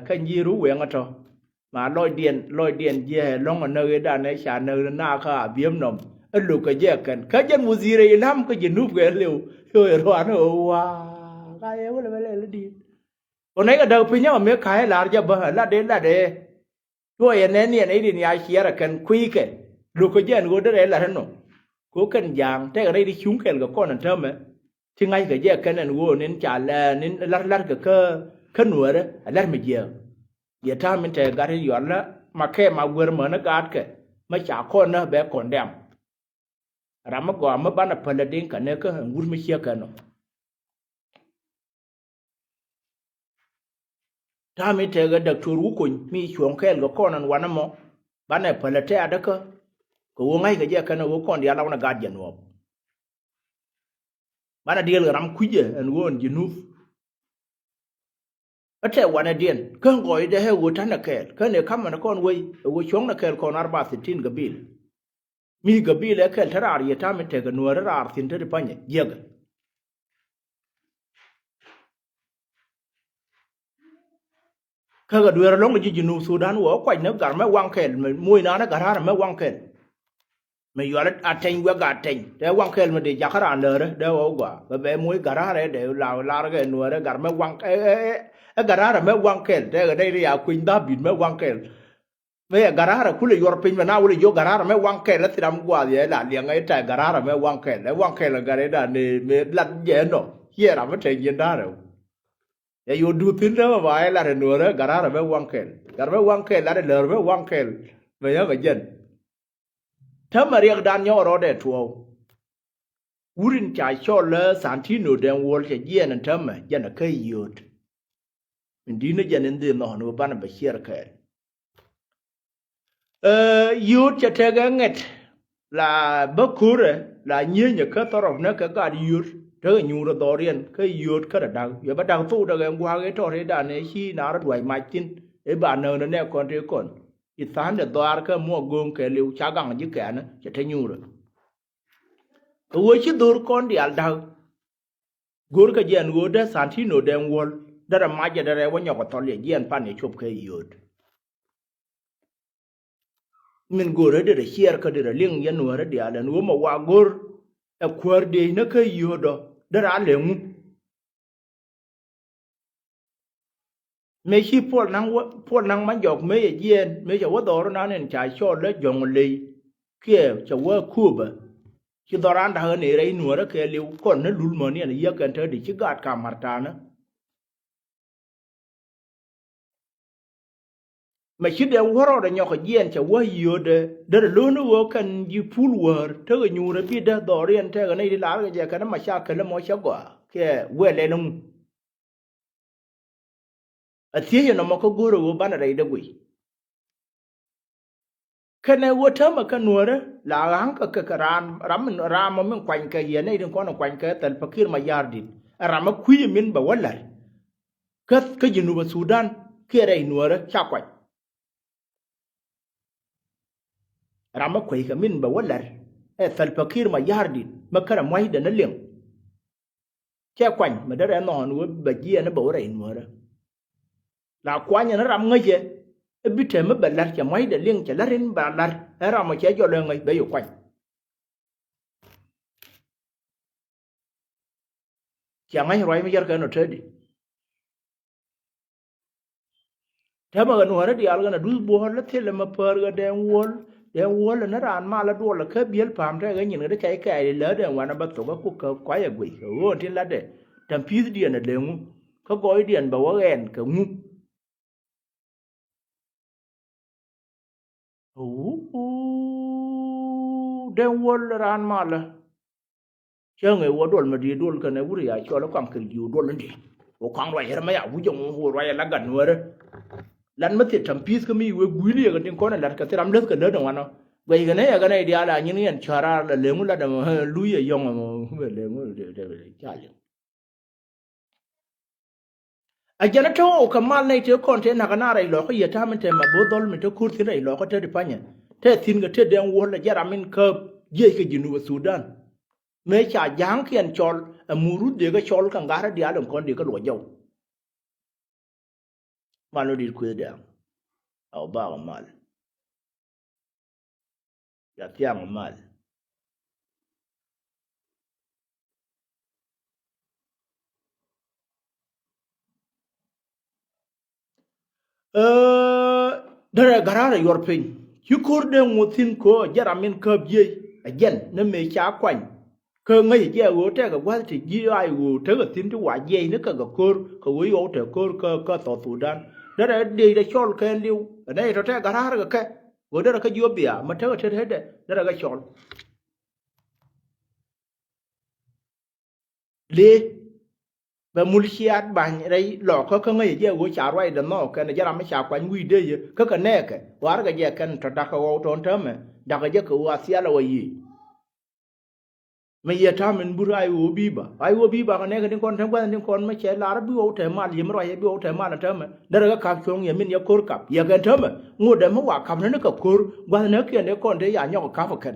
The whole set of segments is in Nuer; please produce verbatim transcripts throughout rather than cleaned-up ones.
Kä ji̱ ru wɛŋä tɔ. Ma lɔcdiɛn, lɔcdiɛn jiɛ lɔ̱ŋ a näk i̱ danɛ ca näk ri nakä a bi̱em nɔm. Ɛ lo̱k kɛ jɛ kɛn. Kä jɛn wudhi̱i̱rɛ ilam kä ji̱ nup kɛ liw. Yo iruan ɛ ɣöö waa. Ka yɛ wälɛ bɛ lɛl i̱ di̱i̱t. Ɔ nɛy kɛ däk piny ɛ ɣä mëë ka̱c i̱ la̱r jɛ bä ɛ lat dee lat dee. Cuɔ yɛ nɛn yɛn i̱ rin ya ciɛɛr ɛ kɛn kui̱kɛ. Lo̱k kɛ jɛ ɛn ɣöö derɛ ilat inɔ. Kɛ ɣöö kɛn ja̱a̱ŋ tɛkɛ rɛy ti cuŋ kɛɛl kɛ kɔn ɛn täämɛ. Ti ŋa̱ckɛ jɛ kɛn ɛn ɣöö ni̱n ca lɛ ni̱n la̱r la̱rkɛ kä kä nuäärä ɛ la̱r mi jiääk. Yɛ ta̱a̱ min te gat in yual lä ma kɛ ma guer mäni gaatkɛ ma ca kɔn nä bɛ kɔn dɛm. Ram mi gɔaa mi banɛ päl ɛ diŋ kɛ ni kä ɛn wut mi ciek kɛn ɔ. Ta̱a̱ mi tekɛ daktor wä kony mi cuɔ̱ŋ kɛɛl kɛ kɔn ɛn wanɛ mɔ banɛ päl ɛ tɛ̈t kä kɛ ɣöö ŋa̱ckɛ jɛ kɛn ɛ ɣöö kɔn diaal la wanɛ gaat jɛ nuɔɔp. Banɛ diɛl kɛ ram kui̱cɛ ɛn ɣöö ɛn ji̱ nup. Ɛ tɛ wanɛdiɛn kä gɔɔydɛ ɛ ɣöö ta̱nɛ kɛɛl kä ni ka̱mɛn kɔn wei ɛ ɣöö cuɔ̱ŋnɛ kɛɛl kɔn arba thitin gabil. Mi gabil ɛ kɛl te raar yɛ ta̱a̱ mi tekɛ nuäärä raar thi̱n te ti pa̱nyɛ jiäkɛ. Kä kɛ dueer ɛlɔ̱ŋ ji̱ Junub Thudan wä kuac ni gar mɛ waŋ kɛl mɛ moc naan ɛ gar raar mɛ waŋ kɛl. Mɛ yual a tɛny wek a tɛny tɛ waŋ kɛl mɛ dee jakä raan lärä dee wä gɔaa bɛ bɛ moc gar raar ɛ dee la lar kɛ nuäärä gar mɛ waŋ ɛ ɛ ɛ gar raar mɛ waŋ kɛl tɛ kɛ dee ri a kueny dhabit mɛ waŋ kɛl. Mëë ɛ gararä kulɛ yuɔr piny mɛ na wulɛ jiök gararä mɛ waŋ kɛl ɛ thil ram guath yɛ la liɛŋ ɛ ta̱ gararä mɛ waŋ kɛl ɛ waŋ kɛl ɛ gat ɛ dan ɛ mɛ lat jɛ ɛnɔ ciɛ ram ɛ tɛny jiɛn da̱rɛ. Ɛ yo̱o̱ duth thi̱n täämɛ ba ɛ lat ɛ nuɔ̱ɔ̱rä gararä mɛ waŋ kɛl gat mɛ waŋ kɛl lat ɛ lär mɛ waŋ kɛl mɛ yäk ɛ jɛn. Täämɛ riɛkdan nyɔk rɔɔdɛ tuɔɔk. Wut in ca cɔl ɛ Santino Dɛŋ Wuɔl cɛ jiɛɛn ɛn täämɛ jɛn ɛ kä yio̱o̱t. Min di̱t ni jɛn in dhil nhɔn wä banɛ bɛ ciɛɛr kɛɛl. Ɛ, yio̱o̱t cɛ tekɛ ŋɛt la bä ko̱rɛ la nyienyɛ kä thɔrɔpnɛ kɛ gat yio̱o̱t tekɛ nyuurɛ dhɔriɛn kä yio̱o̱t kärɛ da̱k. Yɛ bä da̱k thok däkɛ gua̱a̱k i̱ tɔ̱ rɛydan ɛ ci naar duac mac thi̱n i̱ ba näk ni nɛ kɔn tëë kɔn. I̱ tha̱a̱ndɛ dhɔaar kä muɔ go̱o̱ŋ kɛɛliw ca gaŋ ji̱ kɛɛnä cɛ te nyuurɛ. Kɛ ɣöö ci dho̱r kɔn diaal da̱k. Go̱rkä jiɛn ɣöö dee Santino Dɛŋ Wuɔl derɛ macɛ derɛ wä nyɔk ɛ thɔl yɛ jiɛn pan yɛ cop kɛ yio̱o̱t. Min go̱rä derɛ ciɛɛr kä derɛ liŋ yɛ nuäärä diaal ɛn ɣöö mɛ wa go̱r ɛ kuäär dee inä kä yio̱o̱t dɔ derɛ a lɛ ŋu. Mëë ci Puɔl Naŋ wä, Puɔl Naŋ ma jɔk mëë yɛ jiɛɛn mëë cɛ wä dhɔru nan in ca cɔl lä jɔ̱ŋ ley kiɛ cɛ wä kuopä. Ci dhɔran da̱k ni rɛy nuäärä kɛɛliw kɔn ni lul mäni ɛn yiäk kɛn te di ci gaat ka martanä. Mɛ ci dee wä rɔɔdɛ nyɔk kɛ jiɛɛn cɛ wä yio̱o̱dɛ derɛ lo̱o̱n i̱ ɣöö kɛn ji̱ pul wäär tekɛ nyuurɛ bi dee dhɔriɛn tekɛ nɛy ti la̱rkɛ jɛ kɛn ma ca kälä mɔ cɛ gɔaa kiɛ wɛl ɛn ŋu. A thiec ɛn nɔmɔ kä go̱o̱rɛ ɣöö banɛ rɛydɛ guiy. Kɛnɛ ɣöö täämɛ kä nuäärä la ɣa̱ŋ kɛ kɛ kɛ raan ram min raan mɔ min kuany kɛ yɛ nɛy tin kɔn kuany kɛ Thɛl Pakir ma ya̱r di̱t ɛ ram ɛ kui̱ min bɛ wä la̱r. Kä kä Jinubä Thudan kiɛ rɛy nuäärä ca kuany. Ram mi kueckɛ min bɛ wä la̱r ɛ Thɛl Pakir ma ya̱r di̱t mi kärɛ mua̱cdɛ ni liŋ. Cɛ kuany mi derɛ nhɔn wee bɛ jiɛɛn bɛ wä rɛy nuäärä. La kuany ɛn ram ŋäcɛ ɛ bi tɛm mi bɛ la̱r cɛ mua̱cdɛ liŋ cɛ la̱r in ba la̱r ɛ ram ɔ cɛ jɔl ɛ ŋäc bɛ yi kuany. Cia ŋa̱c ruac mi yɛr kɛ nɔ täädi. Täämɛ kɛ nuɔ̱ɔ̱rä diaal kɛn a duth buɔ̱ɔ̱r lä thilɛ mɛ päär kɛ Dɛŋ Wuɔl. Dɛŋ Wuɔl ɛn raan mal ɛ duɔl ɛ kä biël pa̱a̱m tɛkɛ nyin kɛ ti kɛc kɛɛl iläätdɛ ɛn wanɛ bä thok ɛ kuk kɛ kuay ɛ guic kɛ ɣöö ɛn tin latdɛ. Tɛm pi̱i̱thdiɛn ɛ leŋu kä gɔɔydiɛn bɛ wä ɣɛɛn kɛ ŋu. Wu, wu, Dɛŋ Wuɔl raan malä. Cäŋ ëë wä duɔl mɛ di̱i̱t duɔl kɛnɛ wut ya cɔl i̱ kaŋ kɛl ji̱ wä duɔl in di̱i̱t. Wä kaŋ ruac yɛr mɛ ya wi̱c ɛŋu wä ruac ala gat nuäärä. Lat mɛ thiet tam pi̱i̱th kä mi wee gui̱i̱li yɛ kɛ tin kɔn ɛ lat kɛ thil ram läth kɛ lät ɛŋuan ɔ. Guɛc kɛnɛ yɛ kɛnɛ i̱ diaal a nyin yɛn cɔ̱raar la leŋu lat ɛmɔ luc yɛ yɔ̱ŋ ɛmɔ leŋu ca leŋ. A jɛn a te ɣɔw kɛ mal nɛy tëë kɔn tëë nakä na rɛy lɔkä yɛ ta̱a̱ min te ma bo̱o̱th dhɔl min te ko̱r thi̱n rɛy lɔkä te di panyɛ te thi̱n kɛ te Dɛŋ Wuɔl a jɛ ram min käp jiɛc kɛ Jinubä Thudan. Mëë ca ja̱a̱ŋkiɛn cɔl ɛ murut dee kɛ cɔl kɛ ŋa̱rä diaal in kɔn dee kɛ luɔc jɔw. Mal nɔ dit kueth dɛ̈ɛ̈ŋ. A wä bak mal. Ya thiaŋ mal. Ɛ, derɛ ga̱ra̱rä yuɔr piny. Ci ko̱r dee ŋuɔth thi̱n ko̱ jɛ ram min käp jiɛc. Ɛ jɛn ni mëë ca kuany. Kä ŋäc jɛ ɣöö tɛkɛ gua̱th ti ji̱ ay ɣöö tekɛ thi̱n ti wa jiɛc ni kɛ kɛ ko̱r kɛ ɣöö yɔw tɛ ko̱r kä, kä South Sudan. Derɛ dee dee cɔl kɛn li̱w. Ɛ nɛy tɔ tɛk ga̱ra̱rä kɛ kɛ. Ɣöö derɛ kä jiöp bia mɛ tekɛ tet hetdɛ derɛ kɛ cɔl. Lee bɛ mul ciaat ba̱ny rɛy lɔɔkä kä ŋäcɛ jɛ ɣöö ca ruacdɛ nhɔɔk kɛn jɛ ram mi ca kuany wi̱i̱ dee yɛ kä kɛ nɛɛkɛ warkɛ jɛ kɛn tɔ da̱kä ɣɔw tɔ̱ɔ̱n täämɛ. Da̱kä jɛ kɛ ɣöö a thialɛ wä yiëë. Mi yɛ ta̱a̱ min bur ay ɣöö bi̱i̱ ba ay ɣöö bi̱i̱ ba kɛ nɛɛkɛ ni kɔn tɛm gua̱th ni kɔn mi cɛ lar bi ɣɔw tɛ mal yɛ mi ruac yɛ bi ɣɔw tɛ mal täämɛ. Derɛ kɛ ka̱p cuɔ̱ŋ yɛ min yɛ ko̱r kap yɛ kɛn täämɛ. Ŋot dɛ mi wa kap ni ni kɛ ko̱r gua̱th ni kiɛn dee kɔn dee ya nyɔk kap kɛn.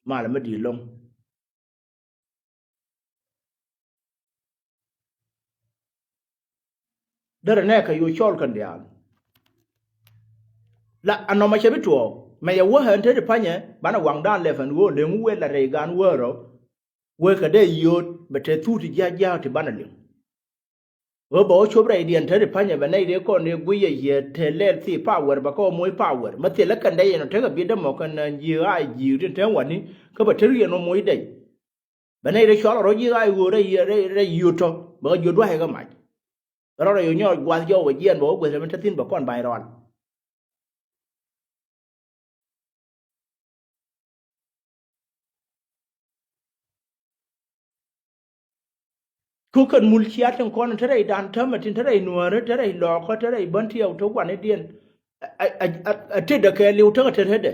Malɛ mi di̱i̱t lo̱ŋ. Derɛ nɛɛkɛ yo̱o̱ cɔl kɛn diaal. La anɔmɔ cɛ bi tuɔɔk mɛ yɛ wä ɣän te ti panyɛ banɛ waŋdan lɛp ɛn ɣöö leŋ wëë la rɛy gan wärä. Wëë kɛ dee yio̱o̱t bɛ te thuk ti jia̱a̱k jia̱a̱k ti banɛ liŋ. Ɣöö bɛ wä cop rɛydiɛn te ti panyɛ bɛ nɛy dee kɔn dee guiyɛ yɛ te lɛl thii power bɛ kɛ wä moc power. Mä thilɛ kɛn dee yɛn ɔ tekɛ bi̱i̱t dämɔ kɛn ji̱ ɣaac ji̱ tin te wani kä bɛ te riɛn wä moc dɛy. Bɛ nɛy dee cɔl rɔ ji̱ ɣaac ɣöö rɛy rɛy rɛy yio̱o̱t tɔ bɛ kɛ jiö dua̱c kɛ mac. Rɔ rɛy ɣöö nyɔɔc gua̱th jɔw bɛ jiɛn bɛ wä gueth rɛm te thi̱n bɛ kɔn ba̱ny rɔal. Kukän mul ciat tin kɔn te rɛy dan tämɛ tin te rɛy nuäärä te rɛy lɔɔkä te rɛy bän tiɛw te guanidiɛn. A, a, a, a tetdä kɛ liw tekɛ tet tetdɛ.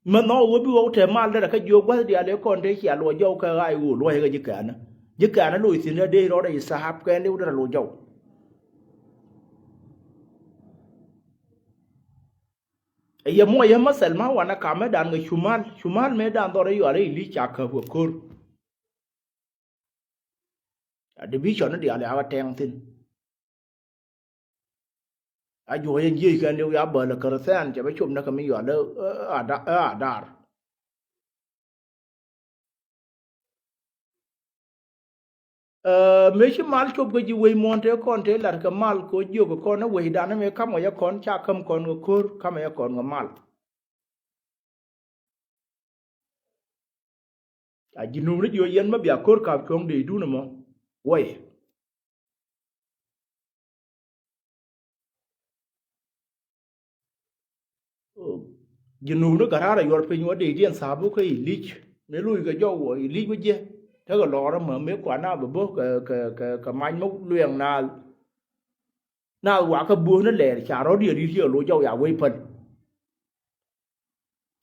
Mɛ nhɔk wä bi wä wä te mal derɛ kä jiök gua̱th diaal ëë kɔn te cia luɔc jɔw kɛ ɣaay ɣöö luɔc kɛ ji̱ kɛ̈ɛ̈nä. Ji̱ kɛ̈ɛ̈nä loc thi̱n te dee rɔɔdɛ i̱ thaap kɛn liw derɛ loc jɔw. Ɛ yɛ muɔc yɛ mäthɛl ma wanɛ kam mëëdan kɛ cumal, cumal mëëdan dhɔr i̱ yual i̱ li̱c ca käp kɛ ko̱r. A division ni diaal ya kɛ tɛŋ thi̱n. A juɔc yɛn jiec kɛn liw ya bäl ɛ kärthian cɛ bä cop näk kɛ mi yual ɛ, ɛ, ada-, ɛ, adar. Ɛ, mëë ci mal cop kɛ ji̱ wec muɔ̱ɔ̱n tëë kɔn tëë lat kɛ mal kɛ ɣöö jiök kɛ kɔn ɛ wecdan mëë ka̱m kɛ jɛ kɔn ca käm kɔn kɛ ko̱r ka̱m kɛ jɛ kɔn kɛ mal. A ji̱ nup ni jiök yɛn mä bia ko̱r ka̱p cuɔ̱ŋ dee dun ɛmɔ. Wä yɛ. Ji̱ nup ni garaar a yuɔr piny wä dee diɛn thaap wä kä Ilic. Mëë loc kɛ jɔw wä Ilic wä jiɛ. Tekɛ lɔɔr ɛmɛ mëë kuan a bɛ bä kɛ, kɛ, kɛ, kɛ mac mä luɛɛŋ naath. Naath wakä buɔ̱th ni lɛɛr ca rɔ̱t yɛ ri̱t yɛ loc jɔw ya wec päl.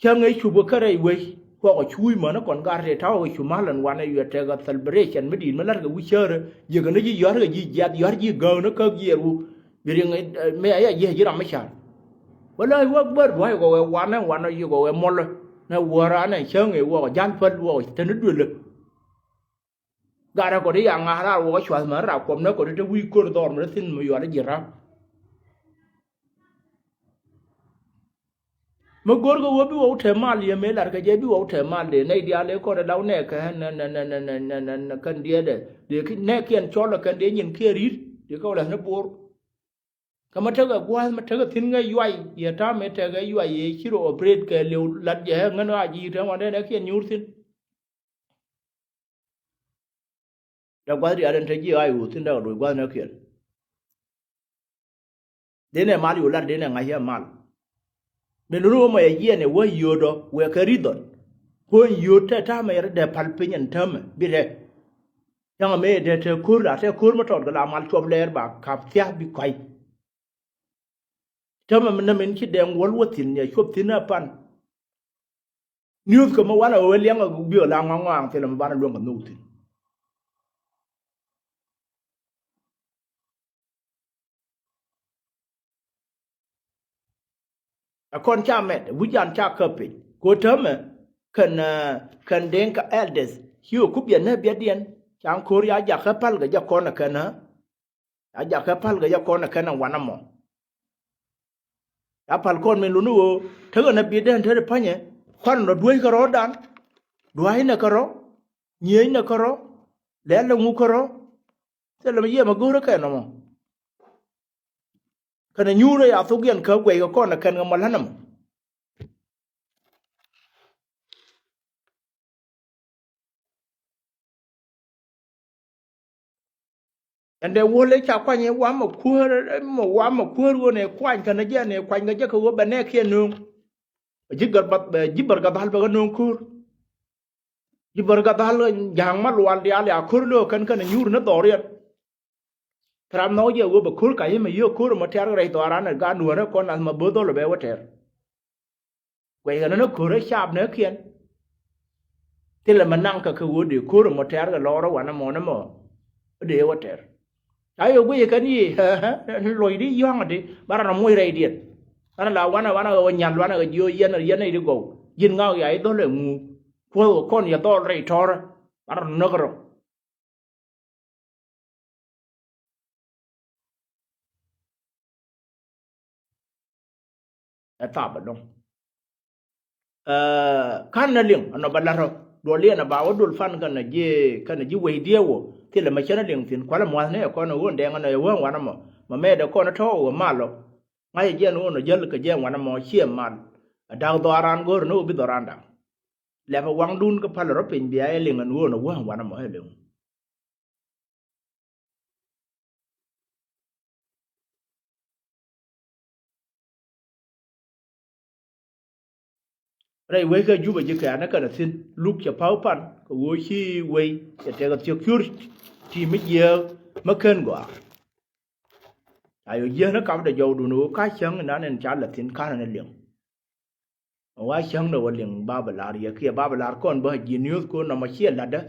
Cäŋ ëë cupä kä rɛy wec kuɔkɔ cuuc mäni kɔn gar tëë ta̱wä kɛ cu mal ɛn wanɛ yuɛ tekɛ celebration mi di̱i̱t mi la̱tkɛ wi̱c cäärä. Jiäkɛ ni ji̱ yɔ̱a̱r kɛ ji̱ jiath yɔ̱a̱r ji̱ gääk ni käk jiɛɛr wu. Bi riŋ, ɛ, mëë a ya jiäk ji̱ ram mi ca̱r. Wä lä wä bär dua̱c kɔ wɛ wanɛ wanɛ yi kɔ wɛ mɔlä. Nɛ wäär anɛ cäŋ ëë wä kɔ ja̱l päl wä kɔ te ni duëlä. Gat rɛ kɔ ti ya ŋa̱a̱r raar wä kɔ cua̱th mäni rak kuɔm nä kɔ ti te wi̱i̱ ko̱r dhɔr mi te thi̱n mi yual i̱ ji̱ ram. Mi go̱rkɛ ɣöö bi wä wä te mal yɛ mëë la̱rkɛ jɛ bi wä wä te mal dee nɛy diaal ëë kɔn ɛ la wä nɛɛkɛ nɛ nɛ nɛ nɛ nɛ nɛ nɛ kɛn diɛɛdɛ dee ki nɛɛkiɛn cɔl ɛ kɛn dee nyin kiɛ ri̱t dee kɛ wä la̱th ni bo̱o̱r. Kä mi tekɛ gua̱a̱th mi tekɛ thi̱n ŋäc yuay yɛ ta̱a̱ mëë tekɛ yuay yɛ ci rɔ operate kɛ liw la̱t jɛ ɛ ŋän ɣaac ji̱ te wan dee nɛɛkiɛn nyuur thi̱n. Dee gua̱th diaal in te ji̱ a i̱ ɣöö thi̱n dee kɛ loc gua̱th ni kiɛn. Dee nɛ mal yo̱o̱ lat dee nɛ ŋa̱c yɛ mal. Min röm ɛ jiɛn ɛ wä yio̱o̱dɔ wëë kɛ ri̱thɔn. Kuɔ̱ny yio̱o̱t te ta̱a̱mɛ yɛr dee pal piny ɛn täämɛ bi rɛk. Yaŋ ɛ mëë dee te ko̱r la te ko̱r mi tɔt kɛ la mal cuɔp lɛɛr ba ka̱p thia̱k bi kuay. Täämɛ mi nämin ci dɛŋ wäl wä thi̱n yɛ cuɔp thi̱n ɛ pan. Niuth kɛ mi wanɛ wee liɛŋ ɛ biɛ la ŋɔŋ ŋɔaŋ thilɛ mi banɛ luäŋ kɛ nhök thi̱n. Ɛ kɔn ca mɛt wi̱c an ca käp piny kɛ ɣöö täämɛ kɛn, eh, kɛn Dinka elders ci ɣä kup yɛ nɛ biɛtdiɛn. Ca ko̱r ya jakä pal kɛ jɛ kɔn ɛ kɛn ɛ. Ya jakä pal kɛ jɛ kɔn ɛ kɛn ɛ wanɛ mɔ. Ya pal kɔn min luni ɣöö tekɛ nɛ bi̱i̱dɛn te ri pa̱nyɛ. Kuan rɔ duec kɛ rɔ̱dan. Dua̱cnɛ kɛ rɔ. Nyiecnɛ kɛ rɔ. Lɛl lɛ ŋuk kɛ rɔ. Thilɛ mi yiëë mɛ go̱o̱rä kɛ nɔmɔ. Kɛnɛ nyuurä ya thok yɛn kä guɛy kɛ kɔn ɛ kɛn kɛ mɔ la̱t nɔmɔ. Ɛn dee wuɔ̱l ëë ca kuany ëë wam ɛ kuäär, mɔ wam ɛ kuäär ɣöö nɛ kuany kɛnɛ jɛ nɛ kuany kɛ jɛ kɛ ɣöö bɛ nɛɛkiɛn nööŋ. Ji̱ Garbadh, ji̱ Bär Gadhal bɛ kɛ nööŋ ko̱r. Ji̱ Bär Gadhal ja̱a̱ŋ ma lual diaal ya ko̱r lo̱o̱ kɛn kɛn nyuur ni dhɔriɛn. Kɛ ram nhɔk jɛ ɣöö bɛ ko̱r ka yemɛ yio̱o̱k ko̱r mɔ tɛ̈r kɛ rɛy dhɔaaran ɛ gaat nuäärä kɔn nath ma bo̱o̱th dhɔl ɛ bɛ wä tɛr. Guɛc kɛ nɔnɔ ko̱r ɛ caap nɛ kiɛn. Thilɛ mɛ naŋ kɛ kɛ ɣöö dee ko̱r mɔ tɛ̈r kɛ lɔɔr ɛ wanɛ mɔnɛ mɔ. Dee wä tɛr. Ca yɛ guic kɛn i̱ lɔcdi yɔ̱a̱ŋ di banɛ rɔ moc rɛydiɛn. Banɛ la wanɛ wanɛ ɣä wä nyal wanɛ ɣä jiö yɛn yɛn nɛy di gɔw. Ji̱n ŋa̱k ya i̱ dhɔl ɛ ŋu. Kuäth kɛ kɔn yɛ dhɔl rɛy tɔ̱rä. Banɛ rɔ näk rɔ. Ɛ thap ɛlɔ̱ŋ. Ɛ, ka̱n nɛ liŋ ɛnɔ bɛ la̱t rɔ duɔliɛn ɛ ba wä dol pan kɛnɛ ji̱ kɛnɛ ji̱ wecdiɛ wä. Thilɛ mɛ cä nɛ liŋ thi̱n kualɛ mua̱thni ɛ kɔn ɛ ɣöö ɛn dɛŋ ɛnɔ ɛ wä ɛn wanɛ mɔ mɛ mɛ dɛ kɔn ɛ tɔ̱ ɛ wä mal ɔ. Ŋa̱cɛ jiɛn ɣöö nɔ jäl kɛ jiɛn wanɛ mɔ ciɛ mal. Ɛ da̱k dhɔaaran go̱o̱r ɛn ɣöö bi dhɔaaran da̱ŋ. Lɛpɛ waŋdun kä pal rɔ piny bia ɛ liŋ ɛn ɣöö nɔ wä ɛn wanɛ mɔ ɛ liŋ. Rɛy wec kä Jubɛ ji̱ kɛ̈ɛ̈nä kɛnɛ thi̱n luk cɛ pa̱w pan kɛ ɣöö ci wec cɛ tɛkɛ thiök cuur ti mi jiääk mi ken gɔaa. A yɔ jiääk ni kapdɛ jɔwdun ɣöö ka cäŋ inan in ca lɛ thi̱n ka̱n ni liŋ. Wa cäŋdɛ wä liŋ ba bɛ lar yɛ kiɛ ba bɛ lar kɔn bä ji̱ niöth kɔn nɔmɔ ciɛ la̱tdä.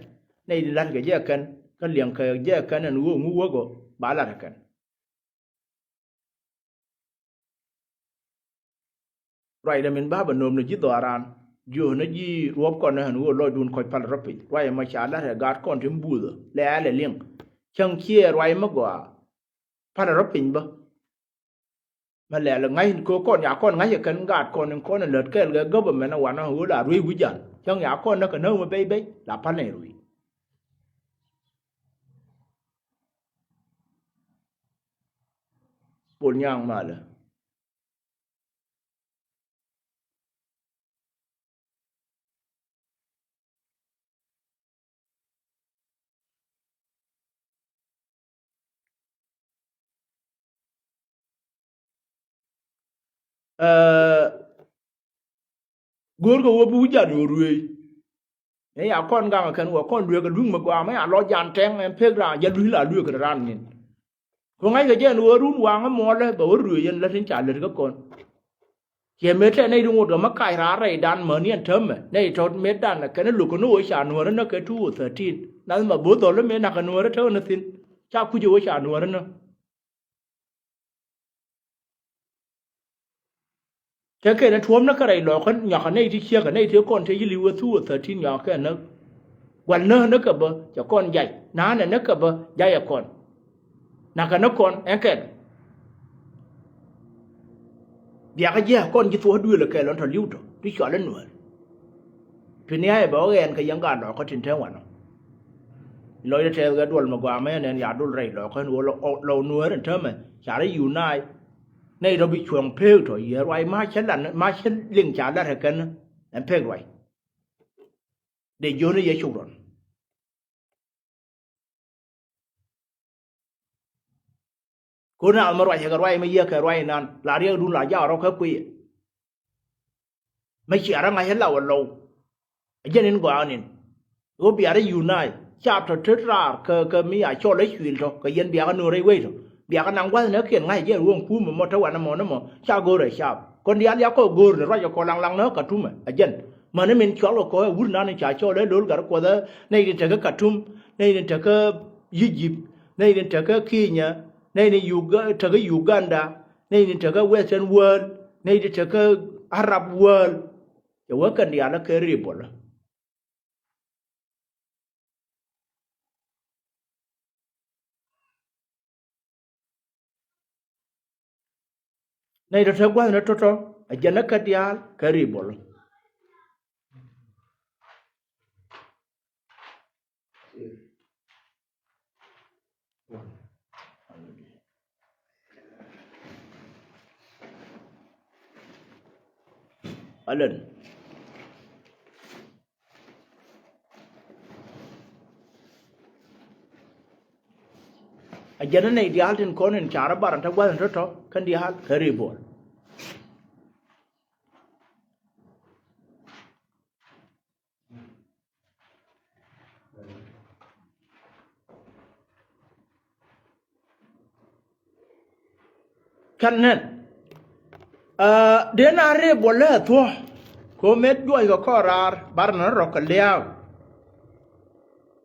Nɛy di la̱t kɛ jɛ kɛn kä liɛŋ kɛ jɛ kɛn ɛn ɣöö ŋu wäk ɔ ba la̱t kɛn. Ruacdɛ min ba bɛ nööm ni ji̱ dhɔaaran jiöönä ji̱ ruɔ̱p kɔn ɛn ɣöö lɔcdun kɔc pal rɔ piny ruac ɛmɔ ca la̱t ɛ gaat kɔn ti mbuuthä lɛ alɛ liŋ. Cäŋ ciɛ ruac mi gɔaa. Pal rɔ piny bä. Mɛ lɛl ŋa̱c in köök kɔn ya kɔn ŋa̱c ɛ kɛn gaat kɔn in kɔn in lät kɛɛl kɛ government ɛ wanɔ ɣöö la ruëc wi̱c jan cäŋ ya kɔn näk kɛ näk mɛ bɛy bɛy la pal nɛy ruëc. Pol nyaŋ malä. Ɛ, go̱o̱rkɛ wä bi wi̱c jan yo̱o̱ ruëëc. Ɛ ya kɔn gaŋ kɛn wä kɔn lueek ɛ lui̱ŋ mi gɔaa mi ya lɔ jan tɛŋ ɛn pek raan jɛ lui̱c la lueek kɛ raan nin. Ku ŋa̱ckɛ jɛ ɛn ɣöö run waŋä muɔlɛ bɛ wä ruëëc ɛn lät in ca lät kä kɔn. Ciɛ mëë tɛ nɛy ti ŋot kɛ mä kac raar rɛydan mäni ɛn täämɛ nɛy tɔ̱ mëëdan kɛn lo̱k kɛ ni ɣöö ca nuäärä näk kɛ two thousand thirteen. Nath ma bo̱o̱th dhɔl mëë na̱k kɛ nuäärä tekɛ ni thi̱n. Ca kuc ɣöö ca nuäärä näk. Kɛ kɛn ɛ tuɔ̱ɔ̱m ni kä rɛy lɔɔkä nyɔakä nɛy ti ciek ɛ nɛy ti kɔn ti ci li̱w ɛ thuk ɛ thirteen nyɔakä kɛ näk. Gua̱l näk näk kɛ bä cɛ kɔn jac na̱a̱n ɛ näk kɛ bä jac ɛ kɔn. Na̱k kɛ näk kɔn ɛn kɛn. Biakä jiääk kɔn ji̱ thuɔ̱k duëël ɛ kɛɛl ɔn tɔ̱ li̱w tɔ̱ ti cɔal i̱ nuäär. Pi ni ayɛ bɛ ɣɔk ɛn kɛ yɛn gaat lɔɔkä tin te wanɔ. Lɔcdä tɛth kɛ duɔl mi gɔaa mɛ ɛn ɛn ya dol rɛy lɔɔkä ɛn ɣöö lɔ nuäär ɛn täämɛ ca rɔ unite. Nɛy tɔ̱ bi cuɔ̱ŋ peek tɔ̱ yɛ ruac ma cä lan ma cä liŋ ca lat ɛ kɛn ɛn pek ruac. Dee jiön i̱ yɛ cuk rɔn. Kun na mɛ ruac kɛ ruac mɛ yiëë kɛ ruac inan la riɛkdun la jaak rɔ kä kuiyɛ. Mɛ ciaarä ŋa̱c ɛ law ɛ lɔw. Ɛ jɛn in gɔaa nin ɣöö biarä unite cap tɔ̱ tet raar kä kä mi a cɔl ɛ cuil tɔ̱ kɛ yɛn biakä nuɔ̱ɔ̱r rɛy wec tɔ̱. Biakä naŋ gua̱th nɛ kiɛn ŋa̱c ɛ jɛn ruɔ̱ŋ kuumɛ mɔ te wanɛ mɔ ni mɔ ca go̱o̱r ɛ cap kɔn diaal ya kɔk go̱o̱r ni ruac ɛ kɔn laŋ laŋ ni kä Katumɛ ɛ jɛn. Mäni min cual kɛ kɔc ɛ wur nan in ca cɔl ɛ lo̱l gat kuɔth ɛ nɛy tin tekä Katum nɛy tin tekä Egypt nɛy tin tekä Kenya nɛy tin Uga- tekä Uganda nɛy tin tekä Western world nɛy tin tekä Arab world. Cɛ wä kɛn diaal ɛ kɛ ribɔl. Nɛy tɔ̱tɔ̱ gua̱thni tɔ̱tɔ̱ a jɛn kä diaal kä Ribol. Alɛn. A jɛn nɛy diaal tin kɔn in car bar in te gua̱th in tɔ̱tɔ̱ kɛn diaal kä Ribol. Kɛn nɛn, ɛ, dee na Ribol lɛ thuɔ̱. Ko met juɔc kɛ kɔn raar bar na rɔk kɛ lia̱a̱.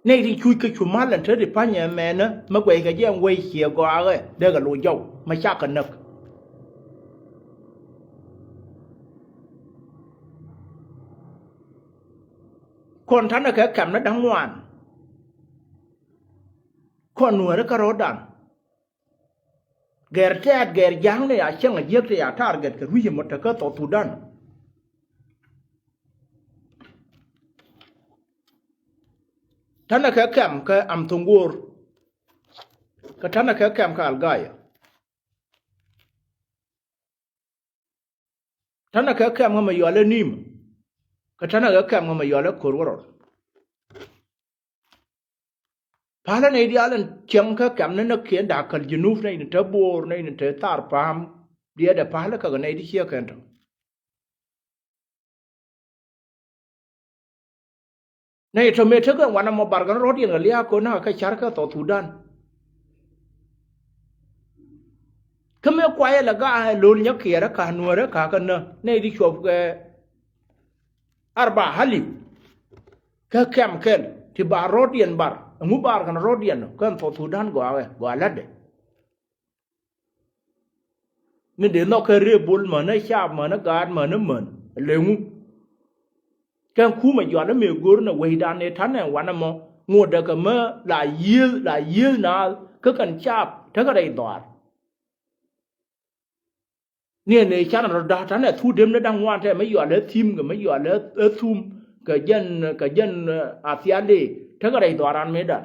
Nɛy ti cuc kɛ cu mal ɛn te ti pa̱ny ɛmɛnä, mi guɛc kɛ jɛ ɛn wec ciɛ gɔaaɛ, dee kɛ loc jɔw, mi cakɛ näk. Kɔn ta̱nɛ kɛ kɛm ni da̱ŋ ŋuan. Kɔn nuääri kä ro̱o̱dan. Gɛr tɛɛt gɛr ja̱a̱ŋ ni a cäŋ a jiäk ti a target kɛ rui̱c ɛmɔ tekä South Sudan. Ta̱nɛ kɛ kɛm kɛ Amthongoor. Kä ta̱nɛ kɛ kɛm kɛ Algaya. Ta̱nɛ kɛ kɛm ŋä mɛ yɔalɛ ni̱i̱m. Kä ta̱nɛ kɛ kɛm ŋä mɛ yɔalɛ ko̱r wä rɔl. Pa̱lä nɛy diaal in cieŋ kä kɛm ni näk kiɛn da̱a̱k käl Jinub, nɛy ni te Bo̱o̱r, nɛy ni te Thar Pa̱a̱m, diɛɛdɛ pa̱lä kɛ kɛ nɛy ti ciek kɛn tɔ. Nɛy tɔ mëë tekɛ wanɛ mɔ bar kɛn rɔ̱t yɛn kɛ lia̱a̱ ko̱n nakä kɛ ca̱r kä South Sudan. Kä mëë kuayɛ lɛ ga̱a̱ lo̱l nyɛ kiɛɛrä ka̱ nuäärä ka̱ kɛ nä nɛy ti cuɔp kɛ arba halip. Kä kɛm kɛl ti bar rɔ̱t yɛn bar ɛŋu bar kɛn rɔ̱t yɛn kɛn South Sudan gɔaaɛ gɔaa la̱tdɛ. Min dee nhɔk kɛ Ribol mänä cap mänä gaat mänä män leŋu. Kɛn kumɛ jualä mëë go̱r nɛ wecdan ëë ta̱nɛ wanɛ mɔ ŋotdɛ kɛ mä la yiëëth la yiëëth naath kä kɛn cap tekɛ rɛy dhɔaar. Niɛn ëë canɛ rɔ da̱a̱ ta̱nɛ thuk dem ni da̱ŋ ŋuan tɛ mi yualɛ thim kɛ mi yualɛ thum kɛ jɛn kɛ jɛn, eh, athial dee tekɛ rɛy dhɔaar an mëëdan.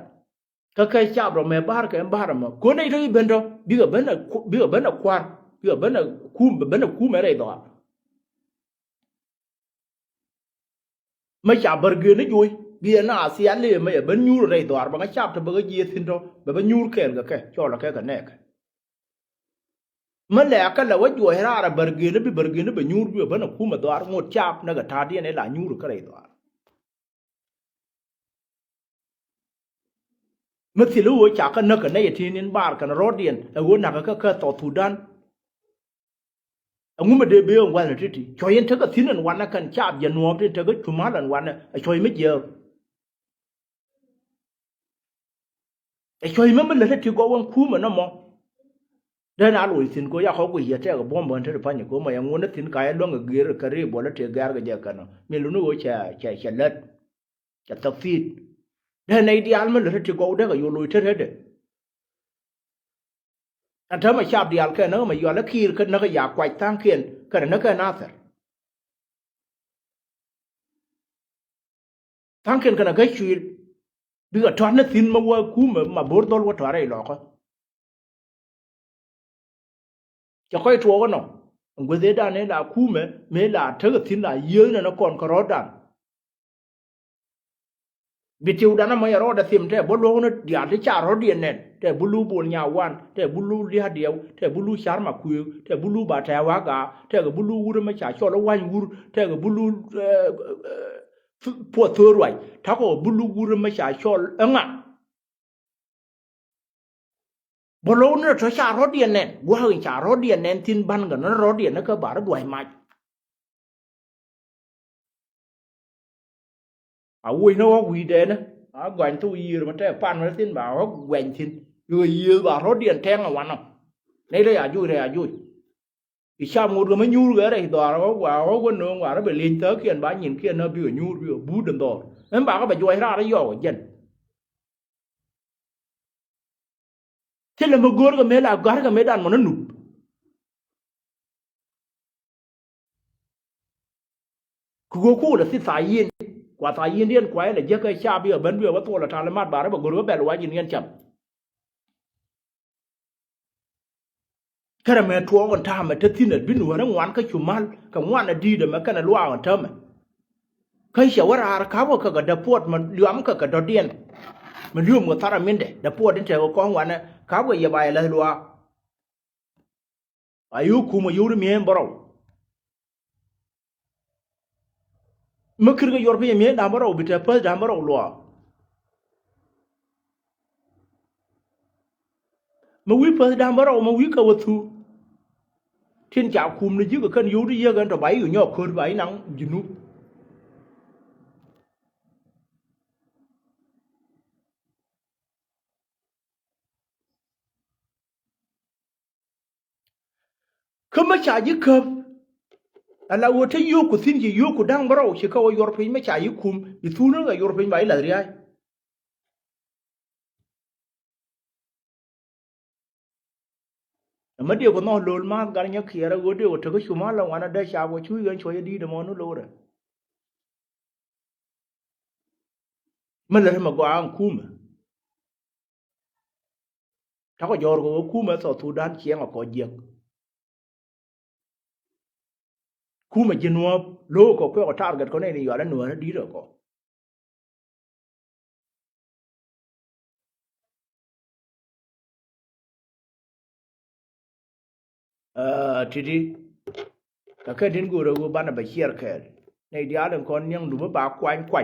Kä kɛ cap rɔ mɛ ba̱a̱r kɛ ba̱a̱r ɛmɔ ko̱n nɛy tɔ i̱ ben tɔ bikɛ ben a ku- bikɛ ben a kua̱r bikɛ ben a kum ben a kum ɛ rɛy dhɔaar. Mä ca bär gëën ni juɔ̱c bi ɛ na athial lëë mä yɛ ben nyuur rɛy dhɔaar bɛ ŋa cap tɔ bɛ kä jiëë thi̱n tɔ bɛ bä nyuur kɛɛl kɛ kɛ cɔl kɛ kɛ nɛɛkɛ. Mä lɛɛkä lɛ wä juɔ̱c raar ɛ bär gëën ni bi bär gëën ni bɛ nyuur bi ɛ ben a kum ɛ dhɔaar ŋot cap nɛ kɛ ta̱a̱diɛn ɛ la nyuur kä rɛy dhɔaar. Mi thil i̱ ɣöö ca kä näk kɛ nɛy ɛ ti̱n in bar kɛn rɔ̱diɛn ɛ ɣöö nakä kä kä South Sudan. Ɛŋu mi dee bee ɛn gua̱thni ti̱ti̱ cuɔ̱c in tekɛ thi̱n ɛn wanɛ kɛn caap jɛ nuɔ̱ɔ̱p tin tekɛ cumal ɛn wanɛ ɛ cuɔ̱c mi jiääk. Ɛ cuɔ̱c mi mi lät ɛ ti gɔw ɛn kuumɛ nɔmɔ. Dee na loc thi̱n kɛ ɣöö yakɔ guic yɛ tɛɛk ɛ buɔ̱m bä ɛn te ti pa̱ny ɛ ko̱mɛ yɛ ŋun ɛ thi̱n ka yɛ luäŋ ɛ gër ɛ kɛ ri buɔl ɛ tëë gɛ̈r kɛ jɛ kɛn ɔ mi luni ɣöö cɛ cɛ cɛ lät. Cɛ thäk thi̱i̱t. Dee nɛy diaal mi lät ti gɔw dee kɛ yol loc te rätdɛ. Ɛn täämɛ cap diaal kɛ näk mɛ yual ɛ kiir kä näk ɛ ya kuac tha̱a̱ŋkiɛn kɛnɛ näk kɛ nathɛr. Tha̱a̱ŋkiɛn kɛnɛ kä cuil bikɛ tɔ̱t ni thi̱n mi wä kumɛ ma bo̱r dhɔl wä tɔ̱t rɛy lɔkä. Cɛ kɔc tuɔɔk ɛnɔ ɛn gueth ëëdan ëë la kumɛ mëë la tekɛ thi̱n la yiëëth nɛn ɛ kɔn kɛ rɔ̱ɔ̱dan. Bi tiwdan ɛmɔ yɛ rɔɔdɛ thim tɛ bä luɔ̱kni diaal ti ca rɔ̱diɛn nɛn tɛ bä lu bol nyawan tɛ bä lu lia̱a̱diɛw tɛ bä lu car ma kuëëk tɛ bä lu ba tɛ̈ɛ̈ wa̱a̱ gaa tɛ kɛ bä lu wur ɛmɛ ca cɔl ɛ wa̱ny wur tɛ kɛ bä lu, eh, eh, puɔth tho̱o̱r ruac ta̱kɔ bä lu wur ɛmɛ ca cɔl ɛŋa. Bä lo̱w ni rɔ tɔ ca rɔ̱diɛn nɛn gua̱a̱k in ca rɔ̱diɛn nɛn thi̱n ba̱n kɛ ni rɔ̱diɛn ni kä ba rɔ dua̱c mac. A woc ni ɣɔ̱k wi̱i̱dɛn ni a gɔany thok yiër mi tɛ pan mi thi̱n ba ɣɔ̱k guany thi̱n. Bikɛ yiëëth ba rɔ̱diɛn tɛŋ ɛ wanɔ. Nɛy rɛy a joc rɛy a joc. I̱ cam ŋot kɛ mi nyuur kɛ rɛy dhɔaar ɣɔ̱k wa ɣɔ̱k wä no̱o̱ŋ wa rɔ bɛ lieny thäkiɛn ba nyinkiɛn nä bikɛ nyuur bikɛ buut in dhɔr. Ɛn bakɛ bɛ juɔc raar i̱ yɔɔk ɛ jɛn. Thilɛ mi go̱o̱rkɛ mëë la gɔ̱a̱rkɛ mëëdan mɔnä nup. Cuɔ kul a thi thayin kua thayin diɛn kua ilɛ jiäk kä cap iɛ bän bi ɛ wä thuɔl a talimat ba rɛ bɛ go̱r wä bɛl wac in yɛn cam. Kärɛ mɛ tuɔɔk in ta̱a̱mɛ te thi̱n ɛ bi nuäärä ŋuan kä cu mal kɛ ŋuan ɛ di̱i̱t ɛmɛ kɛnɛ luaak in täämɛ. Kä cɛ wä raar ka̱p wä kɛ kɛ däpuɔt mɛ liɔam kɛ kɛ dɔ̱diɛn. Mɛ liöm kɛ thar amindɛ däpuɔt in tɛk kɛ kɔ̱ŋ wanɛ ka̱p wä yɛ ba yɛ läth luaak. A yio̱w kumɛ yio̱w ri mi̱eeŋ bärɔw. Mi kir kɛ yuɔr piny ɛ mi̱eeŋ da̱ŋ bärɔw bi te päth da̱ŋ bärɔw luaak. Mi wi̱i̱ päth da̱ŋ bärɔw mi wi̱i̱ kɛ wä thu. Tin ca kum ni ji̱ kɛ kɛn yio̱w ti yiek ɛn tɔ ba yi kɛ nyɔk ko̱r ba yi naŋ Junub. Kä mi ca ji̱ käp ala ɣöö te yio̱o̱ku thi̱n ci yio̱o̱ku da̱ŋ bärɔw ci kä wä yuɔr piny mi ca ji̱ kum i̱ thun kä yuɔr piny ba i̱ lath ria̱a̱c. Ɛmɛ diɛɛku nhɔk lo̱l ma̱a̱th gat nyɛ kiɛɛr ɛ ɣöö diɛɛku tekä cu ma̱a̱th la ŋuan adɛ ca wä cuc ɣän cuɔ̱c ɛ di̱i̱t ɛmɔ ni lo̱rɛ. Mi lät mɛ gɔaa ɛn kumɛ. Takɔ jɔɔr kɛ ɣöö kumɛ South Sudan ciɛŋ ɛ kɔ jiäk. Kumɛ ji̱ nuɔ̱ɔ̱p lo̱o̱k kɔ kuɛk ɔ target kɔ nɛy ni yual ɛ nuäärä di̱t ɛ kɔ. Aa, ti̱ti̱. Kɛ kɛn tin go̱o̱rä ɣöö banɛ bɛ ciɛɛr kɛɛl nɛy diaal in kɔn niɛŋdu mi ba kuany kuac.